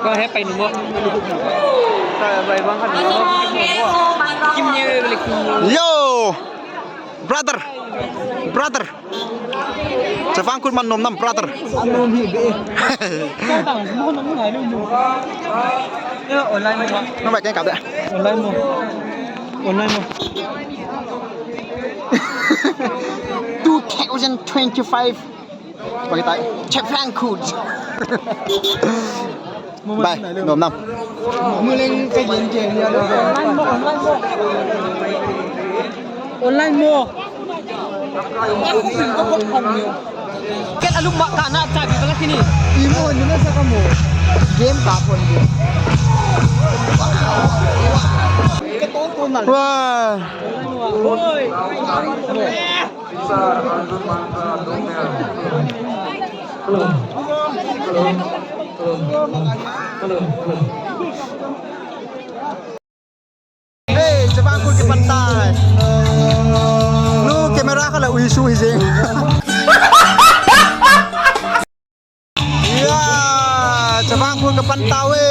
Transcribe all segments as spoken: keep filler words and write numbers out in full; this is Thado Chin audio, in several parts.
Ka he pai nu mo. Kim ne le kim. Yo! Brother! Brother! Chavang Khut man nom nam, brother. Anom hi be. Online mo. Number keng kap de. Online mo. Online mo. Two thousand twenty-five. Pakitai. Chavang Khut. Bye. Nom nam. Muleng ka yen yen ya lo. Online mo, online mo. Online mo. Ken alum ma ka na cha bi bala kini. Imo ni na sa ka mo. Game ka phone game. Wah. Oi. Hey, Chavang Khut kipan tai. Nu camera ka la ui su hi jeng. Ya, Chavang Khut kapan tau e.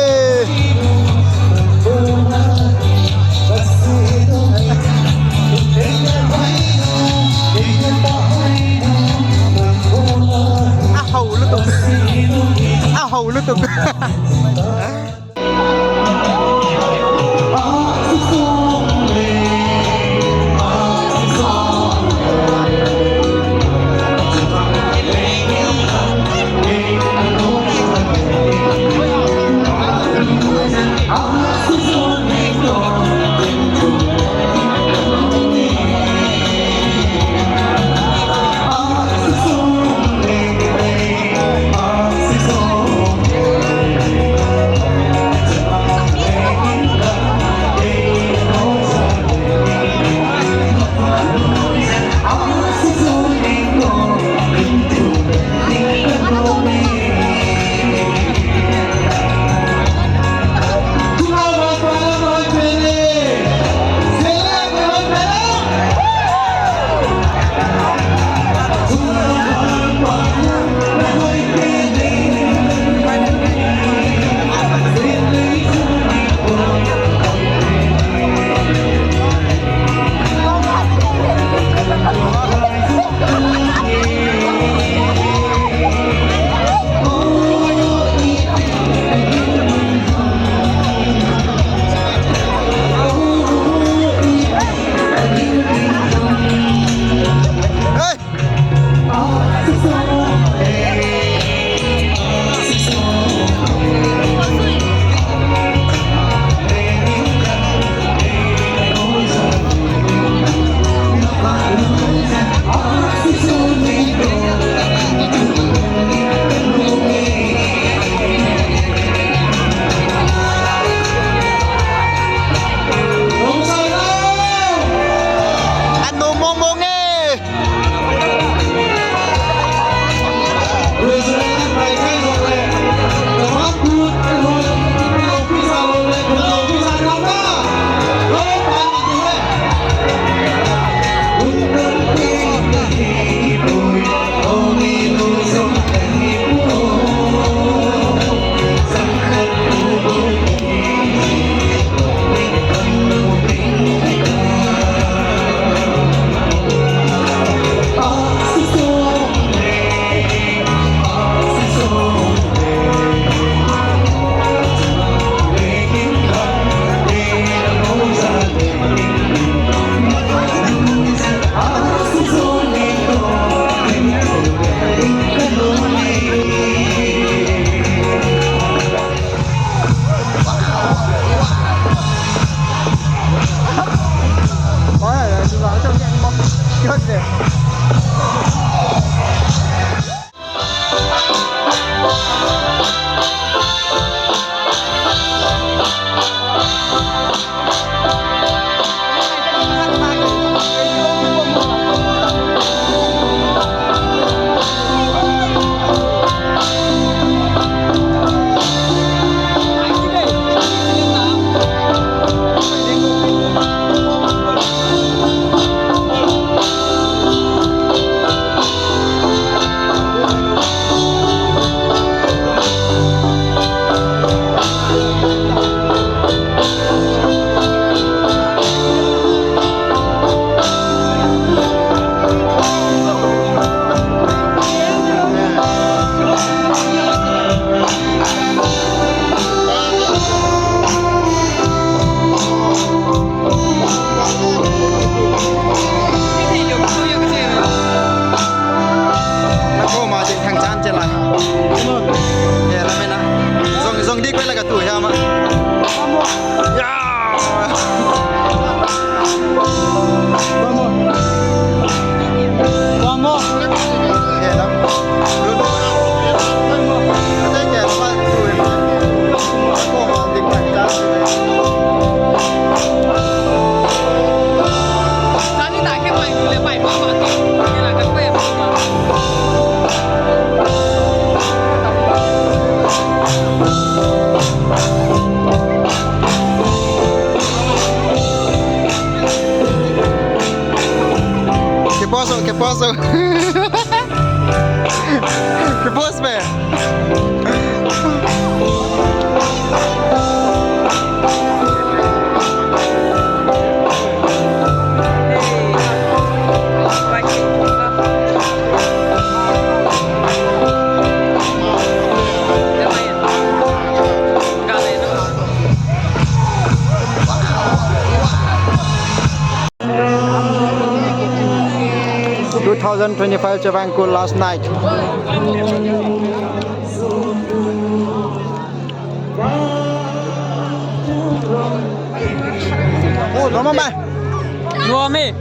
Ahau lutuk. Ahau lutuk. Post. Post me. Two thousand twenty-five Chavang Kul last night. Oh, no, mama. No, me.